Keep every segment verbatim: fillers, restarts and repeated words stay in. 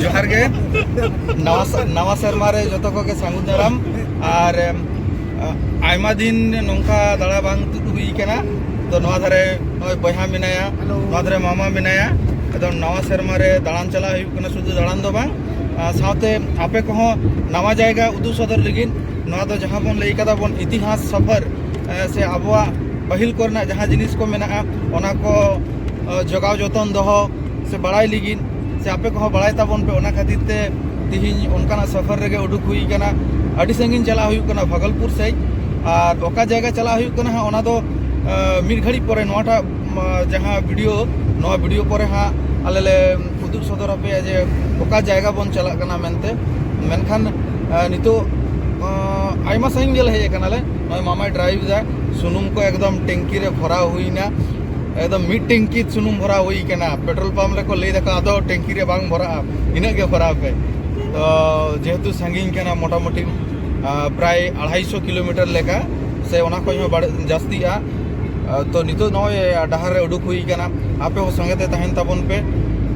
ᱡᱚᱦᱟᱨ ᱜᱮ᱾ ᱱᱟᱣᱟ ᱥᱮ- ᱱᱟᱣᱟ ᱥᱮᱨᱢᱟ ᱨᱮ ᱡᱚᱛᱚ ᱠᱚᱜᱮ ᱥᱟᱹᱜᱩᱱ ᱫᱟᱨᱟᱢ᱾ ᱟᱨ ᱮᱢ, ᱟ- ᱟᱭᱢᱟ ᱫᱤᱱ ᱱᱚᱝᱠᱟ ᱫᱟᱬᱟ ᱵᱟᱝ ᱛᱩᱫ ᱦᱩᱭ ᱠᱟᱱᱟ᱾ ᱛᱚ ᱱᱚᱣᱟ ᱫᱷᱟᱨᱮ ᱱᱚᱜᱼᱚᱭ ᱵᱚᱭᱦᱟ ᱢᱮᱱᱟᱭᱟ, ᱱᱚᱣᱟ ᱫᱷᱟᱨᱮ ᱢᱟᱢᱟ ᱢᱮᱱᱟᱭᱟ᱾ ᱮᱠᱫᱚᱢ ᱱᱟᱣᱟ ᱥᱮᱨᱢᱟ ᱨᱮ ᱫᱟᱬᱟᱱ ᱪᱟᱞᱟᱜ ᱦᱩᱭᱩᱜ ᱠᱟᱱᱟ, ᱥᱩᱫᱷᱩ ᱫᱟᱬᱟᱱ ᱫᱚ ᱵᱟᱝ, ᱟ, ᱥᱟᱶᱛᱮ ᱟᱯᱮ ᱠᱚᱦᱚᱸ ᱱᱟᱣᱟ ᱡᱟᱭᱜᱟ ᱩᱫᱩᱜ ᱥᱚᱫᱚᱨ ᱞᱟᱹᱜᱤᱫ᱾ ᱱᱚᱣᱟ ᱫᱚ ᱡᱟᱦᱟᱸ ᱵᱚᱱ ᱞᱟᱹᱭ ᱠᱟᱫᱟ ᱵᱚᱱ ᱤᱛᱤᱦᱟᱥ ᱥᱚᱯᱷᱚᱨ, ᱮ, ᱥᱮ ᱟᱵᱚᱣᱟᱜ ᱯᱟᱹᱦᱤᱞ ᱠᱚᱨᱮᱱᱟᱜ ᱡᱟᱦᱟᱸ ᱡᱤᱱᱤᱥ ᱠᱚ ᱢᱮᱱᱟᱜᱼᱟ, ᱚᱱᱟ ᱠᱚ ᱮ, ᱡᱚᱜᱟᱣ ᱡᱚᱛᱚᱱ ᱫᱚᱦᱚ ᱥᱮ ᱵᱟᱲᱟᱭ ᱞᱟᱹᱜᱤᱫ, ᱥᱮ ᱟᱯᱮ ᱠᱚᱦᱚᱸ ᱵᱟᱲᱟᱭ ᱛᱟᱵᱚᱱ ᱯᱮ, ᱚᱱᱟ ᱠᱷᱟᱹᱛᱤᱨ ᱛᱮ ᱛᱤᱦᱤᱧ ᱚᱱᱠᱟᱱᱟᱜ ᱥᱚᱯᱷᱚᱨ ᱨᱮᱜᱮ ᱩᱰᱩᱠ ᱦᱩᱭ ᱠᱟᱱᱟ᱾ ᱟᱹᱰᱤ ᱥᱟᱺᱜᱤᱧ ᱪᱟᱞᱟᱜ ᱦᱩᱭᱩᱜ ᱠᱟᱱᱟ ᱵᱷᱟᱜᱚᱞᱯᱩᱨ ᱥᱮᱫ᱾ ᱟᱨ ᱚᱠᱟ ᱡᱟᱭᱜᱟ ᱪᱟᱞᱟᱜ ᱦᱩᱭᱩᱜ ᱠᱟᱱᱟ ᱦᱟᱸᱜ, ᱚᱱᱟ ᱫᱚ ᱮ, ᱢᱤᱫ ᱜᱷᱟᱹᱲᱤᱡ ᱯᱚᱨᱮ ᱱᱚᱣᱟᱴᱟᱜ ᱢᱟ, ᱡᱟᱦᱟᱸ ᱵᱷᱤᱰᱤᱭᱳ, ᱱᱚᱣᱟ ᱵᱷᱤᱰᱤᱭᱳ ᱯᱚᱨᱮ ᱦᱟᱸᱜ ᱟᱞᱮ ᱞᱮ ᱩᱫᱩᱜ ᱥᱚᱫᱚᱨ ᱟᱯᱮᱭᱟ ᱡᱮ ᱚᱠᱟ ᱡᱟᱭᱜᱟ ᱵᱚᱱ ᱪᱟᱞᱟᱜ ᱠᱟᱱᱟ ᱢᱮᱱᱛᱮ᱾ ᱢᱮᱱᱠᱷᱟᱱ ᱮ, ᱱᱤᱛᱚᱜ ᱮ, ᱟᱭᱢᱟ ᱥᱟᱺᱜᱤᱧ ᱜᱮᱞᱮ ᱦᱮᱡ ᱟᱠᱟᱱᱟᱞᱮ᱾ ᱱᱚᱜᱼᱚᱭ ᱢᱟᱢᱟᱭ ᱰᱨᱟᱭᱤᱵᱷ ᱮᱫᱟ, ᱥᱩᱱᱩᱢ ᱠᱚ ᱮᱠᱫᱚᱢ ᱴᱮᱝᱠᱤ ᱨᱮ ᱵᱷᱚᱨᱟᱣ ᱦᱩᱭᱱᱟ᱾ ᱮᱠᱫᱚᱢ ᱢᱤᱫ ᱴᱮᱝᱠᱤ ᱥᱩᱱᱩᱢ ᱵᱷᱚᱨᱟᱣ ᱦᱩᱭ ᱠᱟᱱᱟ᱾ ᱯᱮᱴᱨᱳᱞ ᱯᱟᱢᱯ ᱨᱮᱠᱚ ᱞᱟᱹᱭ ᱫᱟᱠᱚ ᱟᱫᱚ ᱴᱮᱝᱠᱤ ᱨᱮ ᱵᱟᱝ ᱵᱷᱚᱨᱟᱜᱼᱟ, ᱤᱱᱟᱹᱜ ᱜᱮ ᱵᱷᱚᱨᱟᱣ ᱯᱮ᱾ ᱛᱚ ᱡᱮᱦᱮᱛᱩ ᱥᱟᱺᱜᱤᱧ ᱠᱟᱱᱟ ᱢᱚᱴᱟᱢᱩᱴᱤ ᱟ, ᱯᱨᱟᱭ ᱟᱲᱟᱭᱥᱚ ᱠᱤᱞᱳᱢᱤᱴᱟᱨ ᱞᱮᱠᱟ, ᱥᱮ ᱚᱱᱟ ᱠᱷᱚᱱ ᱦᱚᱸ ᱵᱟᱹᱲ- ᱡᱟᱹᱥᱛᱤᱜᱼᱟ᱾ ᱟ, ᱛᱚ ᱱᱤᱛᱚᱜ ᱱᱚᱜᱼᱚᱭ ᱰᱟᱦᱟᱨ ᱨᱮ ᱩᱰᱩᱠ ᱦᱩᱭ ᱠᱟᱱᱟ᱾ ᱟᱯᱮ ᱦᱚᱸ ᱥᱚᱸᱜᱮ ᱛᱮ ᱛᱟᱦᱮᱱ ᱛᱟᱵᱚᱱ ᱯᱮ᱾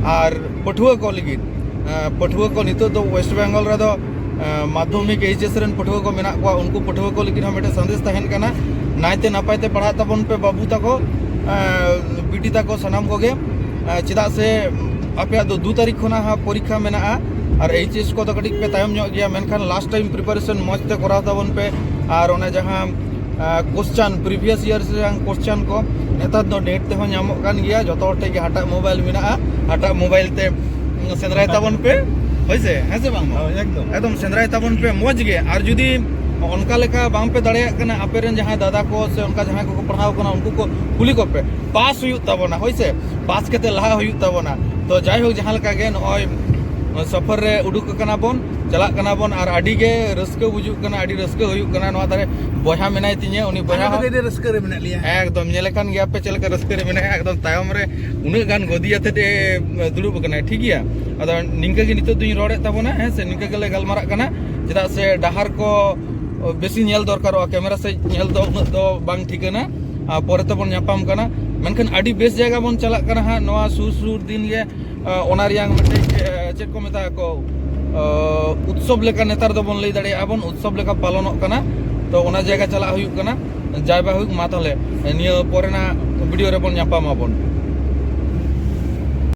ᱟᱨ ᱯᱟᱹᱴᱷᱩᱣᱟᱹ ᱠᱚ ᱞᱟᱹᱜᱤᱫ, ᱟ, ᱯᱟᱹᱴᱷᱩᱣᱟᱹ ᱠᱚ ᱱᱤᱛᱚᱜ ᱫᱚ ᱳᱭᱮᱥᱴ ᱵᱮᱝᱜᱚᱞ ᱨᱮᱫᱚ ᱮ, ᱢᱟᱫᱽᱫᱷᱚᱢᱤᱠ ᱮᱭᱤᱪ ᱮᱥ ᱨᱮᱱ ᱯᱟᱹᱴᱷᱩᱣᱟᱹ ᱠᱚ ᱢᱮᱱᱟᱜ ᱠᱚᱣᱟ, ᱩᱱᱠᱩ ᱯᱟᱹᱴᱷᱩᱣᱟᱹ ᱠᱚ ᱞᱟᱹᱜᱤᱫ ᱦᱚᱸ ᱢᱤᱫᱴᱮᱱ ᱥᱟᱸᱫᱮᱥ ᱛᱟᱦᱮᱱ ᱠᱟᱱᱟ, ᱱᱟᱭᱛᱮ ᱱᱟᱯᱟᱭ ᱛᱮ ᱯᱟᱲᱦᱟᱜ ᱛᱟᱵᱚᱱ ᱯᱮ ᱵᱟᱹᱵᱩ ᱛᱟᱠᱚ, ᱮ, ᱵᱤᱴᱤ ᱛᱟᱠᱚ, ᱥᱟᱱᱟᱢ ᱠᱚᱜᱮ᱾ ᱮ, ᱪᱮᱫᱟᱜ ᱥᱮ ᱟᱯᱮᱭᱟᱜ ᱫᱚ ᱫᱩ ᱛᱟᱹᱨᱤᱠᱷ ᱠᱷᱚᱱᱟᱜ ᱦᱟᱸᱜ ᱯᱚᱨᱤᱠᱠᱷᱟ ᱢᱮᱱᱟᱜᱼᱟ, ᱟᱨ ᱮᱭᱤᱪ ᱮᱥ ᱠᱚᱫᱚ ᱠᱟᱹᱴᱤᱡ ᱯᱮ ᱛᱟᱭᱚᱢ ᱧᱚᱜ ᱜᱮᱭᱟ, ᱢᱮᱱᱠᱷᱟᱱ ᱞᱟᱥᱴ ᱴᱟᱭᱤᱢ ᱯᱨᱤᱯᱟᱨᱮᱥᱚᱱ ᱢᱚᱡᱽ ᱛᱮ ᱠᱚᱨᱟᱣ ᱛᱟᱵᱚᱱ ᱯᱮ᱾ ᱟᱨ ᱚᱱᱮ ᱡᱟᱦᱟᱸ ᱠᱳᱥᱪᱟᱱ, ᱯᱨᱤᱵᱷᱤᱭᱟᱥ ᱤᱭᱟᱨ ᱨᱮᱭᱟᱜ ᱠᱳᱥᱪᱟᱱ ᱠᱚ ᱱᱮᱛᱟᱨ ᱫᱚ ᱱᱮᱴ ᱛᱮᱦᱚᱸ ᱧᱟᱢᱚᱜ ᱠᱟᱱ ᱜᱮᱭᱟ, ᱡᱚᱛᱚ ᱦᱚᱲ ᱴᱷᱮᱱ ᱜᱮ ᱦᱟᱴᱟᱜ ᱢᱳᱵᱟᱭᱤᱞ ᱢᱮᱱᱟᱜᱼᱟ, ᱦᱟᱴᱟᱜ ᱢᱳᱵᱟᱭᱤᱞ ᱛᱮ ᱥᱮᱸᱫᱽᱨᱟᱭ ᱛᱟᱵᱚᱱ ᱯᱮ, ᱦᱳᱭ ᱥᱮ, ᱦᱮᱸ ᱥᱮ ᱵᱟᱝ? ᱦᱳᱭ, ᱮᱠᱫᱚᱢ᱾ ᱮᱠᱫᱚᱢ ᱥᱮᱸᱫᱽᱨᱟᱭ ᱛᱟᱵᱚᱱ ᱯᱮ ᱢᱚᱡᱽ ᱜᱮ᱾ ᱟᱨ ᱡᱩᱫᱤ ᱚᱱᱠᱟ ᱞᱮᱠᱟ ᱵᱟᱝ ᱯᱮ ᱫᱟᱲᱮᱭᱟᱜ ᱠᱟᱱᱟ, ᱟᱯᱮ ᱨᱮᱱ ᱡᱟᱦᱟᱸᱭ ᱫᱟᱫᱟ ᱠᱚ ᱥᱮ ᱚᱱᱠᱟ ᱡᱟᱦᱟᱸᱭ ᱠᱚᱠᱚ ᱯᱟᱲᱦᱟᱣ ᱠᱟᱱᱟ, ᱩᱱᱠᱩ ᱠᱚ ᱠᱩᱞᱤ ᱠᱚᱯᱮ, ᱯᱟᱥ ᱦᱩᱭᱩᱜ ᱛᱟᱵᱚᱱᱟ, ᱦᱳᱭ ᱥᱮ, ᱯᱟᱥ ᱠᱟᱛᱮ ᱞᱟᱦᱟ ᱦᱩᱭᱩᱜ ᱛᱟᱵᱚᱱᱟ᱾ ᱛᱚ ᱡᱟᱭᱦᱳᱠ, ᱡᱟᱦᱟᱸ ᱞᱮᱠᱟ ᱜᱮ ᱱᱚᱜᱼᱚᱭ ᱥᱚᱯᱷᱚᱨ ᱨᱮ ᱩᱰᱩᱠ ᱟᱠᱟᱱᱟ ᱵᱚᱱ, ᱪᱟᱞᱟᱜ ᱠᱟᱱᱟ ᱵᱚᱱ, ᱟᱨ ᱟᱹᱰᱤ ᱜᱮ ᱨᱟᱹᱥᱠᱟᱹ ᱵᱩᱡᱩᱜ ᱠᱟᱱᱟ, ᱟᱹᱰᱤ ᱨᱟᱹᱥᱠᱟᱹ ᱦᱩᱭᱩᱜ ᱠᱟᱱᱟ᱾ ᱱᱚᱣᱟ ᱫᱷᱟᱨᱮ ᱵᱚᱭᱦᱟ ᱢᱮᱱᱟᱭ ᱛᱤᱧᱟᱹ, ᱩᱱᱤ ᱵᱚᱭᱦᱟ ᱟᱞᱮ ᱫᱚ ᱦᱚᱸ ᱟᱹᱰᱤ ᱨᱟᱹᱥᱠᱟᱹ ᱨᱮ ᱢᱮᱱᱟᱜ ᱞᱮᱭᱟ᱾ ᱮᱠᱫᱚᱢ, ᱧᱮᱞᱮ ᱠᱟᱱ ᱜᱮᱭᱟ ᱯᱮ ᱪᱮᱫ ᱞᱮᱠᱟ ᱨᱟᱹᱥᱠᱟᱹ ᱨᱮ ᱢᱮᱱᱟᱭᱟ, ᱮᱠᱫᱚᱢ ᱛᱟᱭᱚᱢ ᱨᱮ ᱩᱱᱟᱹᱜ ᱜᱟᱱ ᱜᱚᱫᱤ ᱟᱛᱮᱫ ᱮ ᱫᱩᱲᱩᱵ ᱟᱠᱟᱱᱟᱭ, ᱴᱷᱤᱠ ᱜᱮᱭᱟ᱾ ᱟᱫᱚ ᱱᱤᱝᱠᱟᱹ ᱜᱮ ᱱᱤᱛᱚᱜ ᱫᱚᱧ ᱨᱚᱲᱮᱫ ᱛᱟᱵᱚᱱᱟ, ᱦᱮᱸ ᱥᱮ, ᱱᱤᱝᱠᱟᱹ ᱜᱮᱞᱮ ᱜᱟᱞᱢᱟᱨᱟᱜ ᱠᱟᱱᱟ, ᱪᱮᱫᱟᱜ ᱥᱮ ᱰᱟᱦᱟᱨ ᱠᱚ ᱵᱮᱥᱤ ᱧᱮᱞ ᱫᱚᱨᱠᱟᱨᱚᱜᱼᱟ, ᱠᱮᱢᱮᱨᱟ ᱥᱮᱫ ᱧᱮᱞ ᱫᱚ ᱩᱱᱟᱹᱜ ᱫᱚ ᱵᱟᱝ ᱴᱷᱤᱠᱟᱹᱱᱟ᱾ ᱟᱨ ᱯᱚᱨᱮ ᱛᱮᱵᱚᱱ ᱧᱟᱯᱟᱢ ᱠᱟᱱᱟ, ᱢᱮᱱᱠᱷᱟᱱ ᱟᱹᱰᱤ ᱵᱮᱥ ᱡᱟᱭᱜᱟ ᱵᱚᱱ ᱪᱟᱞᱟᱜ ᱠᱟᱱᱟ ᱦᱟᱸᱜ ᱱᱚᱣᱟ ᱥᱩᱨ ᱥᱩᱨ ᱫᱤᱱ ᱜᱮ᱾ ᱟᱸ, ᱚᱱᱟ ᱨᱮᱭᱟᱝ ᱢᱤᱫᱴᱮᱡ, ᱟᱸ, ᱪᱮᱫ ᱠᱚ ᱢᱮᱛᱟᱜᱼᱟ ᱠᱚ, ᱩᱛᱥᱚᱵ ᱞᱮᱠᱟ ᱱᱮᱛᱟᱨ ᱫᱚᱵᱚᱱ ᱞᱟᱹᱭ ᱫᱟᱲᱮᱭᱟᱜᱼᱟ ᱵᱚᱱ, ᱩᱛᱥᱚᱵ ᱞᱮᱠᱟ ᱯᱟᱞᱚᱱᱚᱜ ᱠᱟᱱᱟ᱾ ᱛᱚ ᱚᱱᱟ ᱡᱟᱭᱜᱟ ᱪᱟᱞᱟᱜ ᱦᱩᱭᱩᱜ ᱠᱟᱱᱟ᱾ ᱡᱟᱭ ᱵᱟ ᱦᱩᱭᱩᱜ, ᱢᱟ ᱛᱟᱦᱚᱞᱮ ᱱᱤᱭᱟᱹ ᱯᱚᱨᱮᱱᱟᱜ ᱵᱷᱤᱰᱤᱭᱳ ᱨᱮᱵᱚᱱ ᱧᱟᱯᱟᱢ ᱟᱵᱚᱱ᱾